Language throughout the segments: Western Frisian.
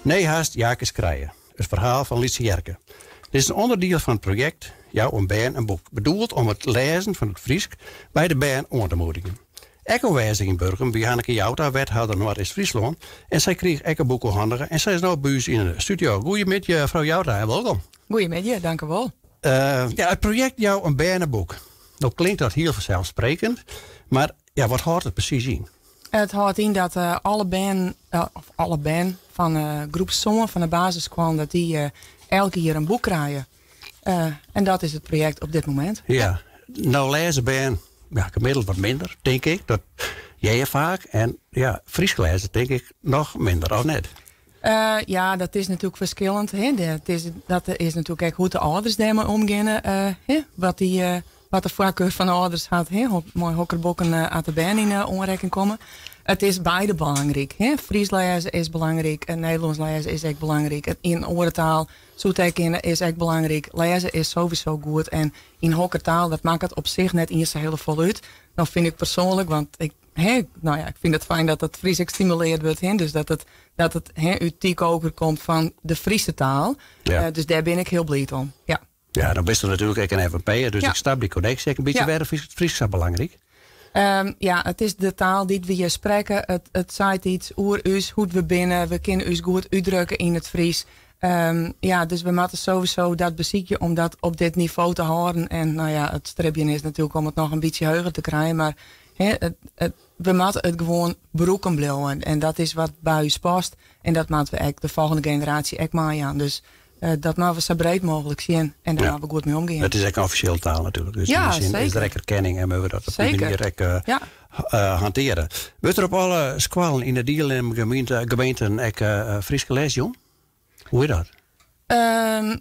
Nee hast jakes krije. It ferhaal fan Lytse Jerke. Dit is in ûnderdiel fan it projekt Jou in bern in boek, bedoeld om it lêzen fan it Frysk by de bern oan te moedigjen. Ek oanwêzich yn Burgum wie Hanneke Jouta, wethâlder Noardeast-Fryslân, en sy krige ek in boek oerhandige en sy is no by ús yn de studio. Goeiemiddei, frou Jouta, en wolkom. Goeiemiddei, dankewol. Ja, it projekt Jou in berneboek. No klinkt dat hiel fanselssprekkend, mar ja, wat hâldt it presys yn? It hâldt yn dat alle bern, of alle bern fan groep sân fan de basisskoallen, dat dy elk jier in boek krije. En dat is it projekt op dit momint. Ja, no lêze bern ja, gemiddeld wat minder, tink ik. Dat hear je faak. En ja, Frysk lêze tink ik noch minder, of net? Ja, dat is natuerlik ferskillend. Hè. Dat is, dat is natuerlik ek hoe't de âlders dêrmei omgeane. Hè. Wat, dy, wat de foarkar fan de âlders hat, hè, mei hokker boeken at de bern yn oanrekking komme. It is beide belangryk. Hè. Frysk lêze is belangryk en Nederlânsk lêze is ek belangryk. Yn in oare taal soe it ek kinne, is ek belangryk. Lêze is sowieso goed en yn hokker taal, dat makket op sich net iens sa hiele folle út. Dan fyn ik persoanlik, want ik, hè, no ja, ik fyn it fijn dat it Frysk ek stimulearre wurdt, hè, dus dat it, dat it hè, út dy koker komt fan de Fryske taal. Dus dêr bin ik hiel bliid om. Ja. Ja, dan bist natuerlik ek in FNP'er, dus ik snap dy konneksje ek in bytsje. Wêrom is it Frysk sa belangryk? Ja, it is de taal dy't we hjir sprekke. It seit yts oer ús, hoe't we binne. We kinne ús goed útdrukke yn it Frysk. Ja, dus we moatte sowieso dat besykje om dat op dit nivo te hâlden. En no ja, it stribjen is natuerlik om it noch in bytsje heger te krijen. Mar hè, we moatte it gewoan brûken bliuwe. En dat is wat by ús past. En dat moatte we ek de folgjende generaasje ek meijaan. Dus dat moatte we sa breed mooglik sjen en dêr moatte we goed mei omgean. It is ek in offisjele taal natuerlik. Dus yn dy sin is der ek erkenning en moatte we dat op dy manier ek hantearje. Wurdt der op alle skoallen yn de dielnimmende gemeenten ek Fryske les jûn? Hoe is dat?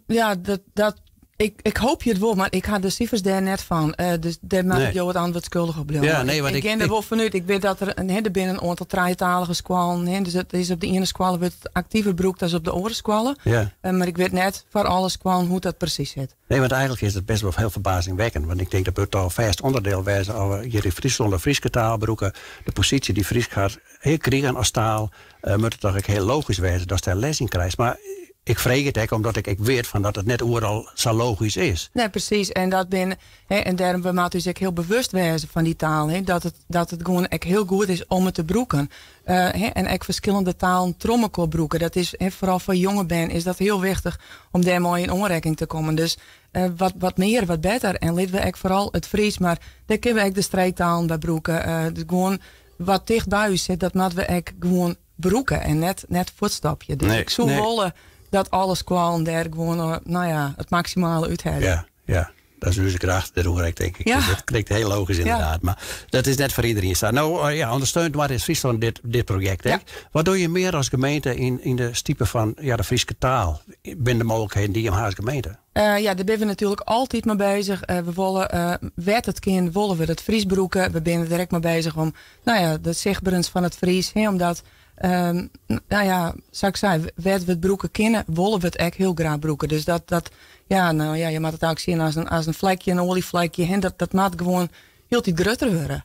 Ja, dat, ik hoopje it wol, mar ik ha de sifers dêr net fan. Dus dêr moat ik jo it antwurd skuldich op bliuwe. Ja, nee, want ik gean der wol fanút. Ik wit dat der, hè, der binne in oantal trijetalige skoallen. Hè, dus it is op de iene skoalle wurdt it aktiver brûkt as op de oare skoalle. Mar ik wit net foar alle skoallen hoe't dat presys sit. Nee, want eigentlik is it bêst wol hiel ferbazingwekkend. Want ik tink dat wurdt al fêst ûnderdiel wêze as we hjir yn Fryslân de Fryske taal brûke. De posysje dy't Frysk hat krigen as taal, moat it toch ek hiel logysk wêze datst dêr les yn krijst. Mar ik freegje it ek omdat ik ek wit fan dat it net oeral sa logysk is. Nee, presys. En dat bin, hè, en dêrom we moatte ús ek hiel bewust wêze fan dy taal. Hè, dat it gewoan ek hiel goed is om it te brûken. Hè, en ek ferskillende talen troch mekoar brûke. Dat is, hè, foaral foar jonge bern is dat hiel wichtich om dêrmei yn oanrekking te kommen. Dus wat mear, wat better. En litte we ek foaral it Frysk, mar dêr kinne we ek de streektalen by brûke. Dus gewoan wat ticht by ús sit, dat moatte we ek gewoan brûke en net fuortstopje. Dus ik soe wolle dat alle skoallen dêr gewoan, no ja, it maksimale úthelje. Ja, ja. Dat is ús gedachte dêroer ek, tink ik. Dus dat klinkt hiel logysk ynderdaad. Mar dat is net foar iderien sa. No, ja, ûndersteunt Noardeast-Fryslân dit projekt ek. Wat dogge je mear as gemeente yn de stipe fan ja, de Fryske taal? Binnen de mooglikheden dy't je ha as gemeente? Ja, dêr binne we natuerlik altyd mei beuzich. We wolle, wêr't it kin, wolle we it Frysk brûke. We binne der ek mei beuzich om, no ja, de sichtberens fan it Frysk, hè, omdat, no ja, sa't ik sei, wêr't we it brûke kinne, wolle we it ek hiel graach brûke. Dus dat, ja, no ja, je moatte it ek sjen as in flekje, in oaljeflekje, hè, dat moat gewoan hieltyd grutter wurde.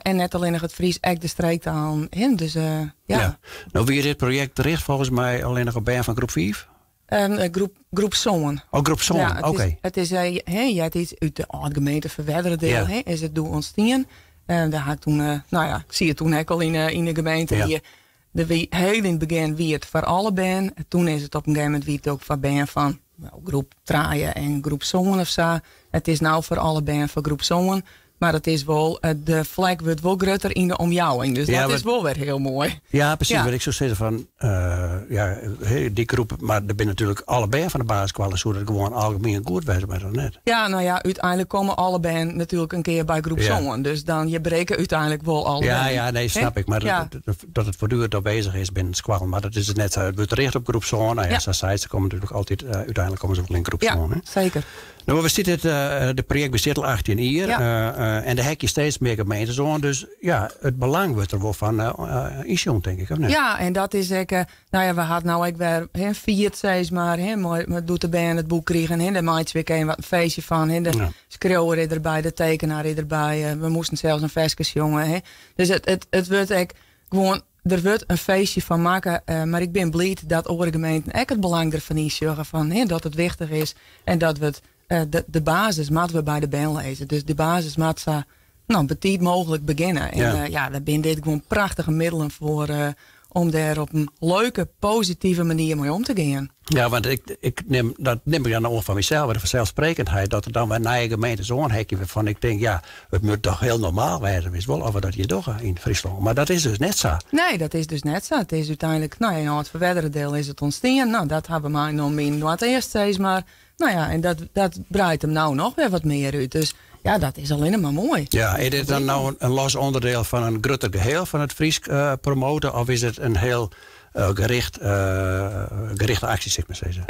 En net allinnich it Frysk, ek de streektalen, hè, dus ja. Ja. No wie dit projekt richt folgens my allinnich op bern fan groep 5? Groep sân. Oh, groep sân, Ja, oké. it is, hè, eartiids út de âld gemeente Ferwerderadiel, hè, is it doe ûntstien. Dêr ha ik toen, no ja, ik siet toen ek al yn de gemeente. Wie, der wie, hiel yn it begjin wie it foar alle bern. Toen is it op in gegeven momint wie it ek foar bern fan, no, groep trije en groep sân of sa. It is no foar alle bern fan groep sân. Mar it is wol, de flek wurdt wol grutter yn de omjouwing. Dus dat is wol wer hiel moai. Ja, presys. Wat ik soe sizze fan, ja, dy groep, mar der binne natuerlik alle bern fan de basisskoalle, soe dat gewoan algemien goed wêze, mar dat net. Ja, no ja, úteinlik komme alle bern natuerlik in kear by groep sân. Dus dan je berikke úteinlik wol alle bern. Ja, nee, snap ik. Mar dat it voortdurend aanwezig is binnen skoallen. Mar dat is it net sa. It wurdt richt op groep sân. No ja, sa seit se komme natuerlik altyd, úteinlik komme se wol yn groep sân. Ja, seker. No, we sit it, de projekt bestiet al 18 jier. En dêr heakje steeds mear gemeentes oan. Dus ja, it belang wurdt der wol fan ynsjoen, tink ik, of net? Ja, en dat is ek, no ja, we ha no ek wer, hè, fierd, sis mar, hè, mei doe't de bern it boek krigen, hè, dêr meitsje we ek even wat in feestje fan, hè. De skriuwer is derby, de tekenaar is derby, we moasten sels in ferske sjonge, hè. Dus it wurdt ek gewoan. Der wurdt in feestje fan makke, mar ik bin bliid dat oare gemeenten ek it belang derfan ynsjogge fan hè, dat it wichtich is en dat we it, de basis moatte we by de bern lizze. Dus de basis moat sa no, betiid mooglik begjinne. En ja, ja dêr binne dit gewoan prachtige middelen foar om dêr op in leuke, positive manier mei om te gean. Ja, want ik, ik nim, dat nim ik dan oan fan mysels, de fanselssprekkendheid, dat der dan wer nije gemeentes oanheakje wêrfan ik tink, ja, it moat toch hiel normaal wêze, witst wol, oft we dat hjir dogge yn Fryslân. Mar dat is dus net sa. Nee, dat is dus net sa. It is úteinlik, no ja, yn Aldferwerderadiel is it ûntstien. No, dat ha we meinommen yn Noardeast, sis mar. No ja, en dat, dat breidt him no noch wer wat mear út. Dus ja, dat is allinne mar moai. Ja, is dit dan no in los onderdeel fan in grutter geheel fan it Frysk uh, promoten? Of is it in hiel uh, gericht, uh, gerichte aksje, sil ik mar sizze?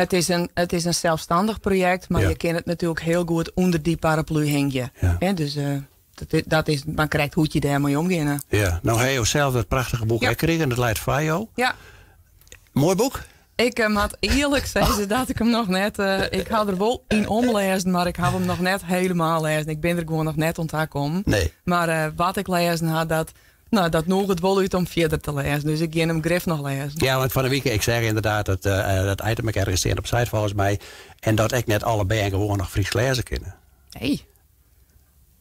It is in selsstannich projekt, mar ja. je kinne it natuerlik hiel goed ûnder dy paraplu hingje. Ja. dus dat, dat is mar krekt hoe't je dêrmei omgeane. Ja, no ha jo sels dat prachtige boek ja. krigen, dat leit foar jo. Ja. Moai boek? Ik uh, moat earlik sizze dat ik him noch net. Uh, ik ha der wol yn omlêzen, mar ik ha him noch net helemaal lêzen. Ik bin der gewoan noch net oan ta kommen. Nee. Mar uh, wat ik lêzen ha, dat, no, dat nûget wol út om fierder te lêzen. Dus ik gean him grif noch lêzen. Ja, want fan 'e wike, ik seach ynderdaad dat, dat item ek ergens stean op site folgens my. En dat ek net alle bern gewoan noch Frysk lêze kinne. Nee.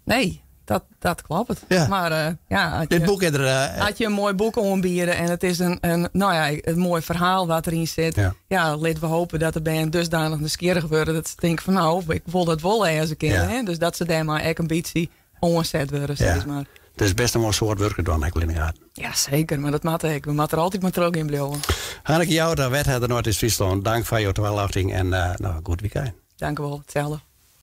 Nee, dat, dat kloppet. Ja. Mar uh, ja, Dit boek is der, uh, as je in moai boek oanbiede en it is in, no ja, in moai ferhaal wat deryn sit. Ja. ja, litte we hoopje dat de bern dusdanich nijsgjirrich wurde dat se tinke fan no, ik wol dat wol lêze kinne. Ja. Hè? Dus dat se dêrmei ek in bytsje oanset wurde, ja. sis mar. Dus bêst noch wol in soad wurk te dwaan, ek yn de Ja, seker, mar dat moat ek. We moatte der altyd mar troch gean bliuwe. Hanneke Jouta, wethâlder Noardeast-Fryslân, dank foar jo taljochting en uh, no, goed wykein. Dank wol, itselde.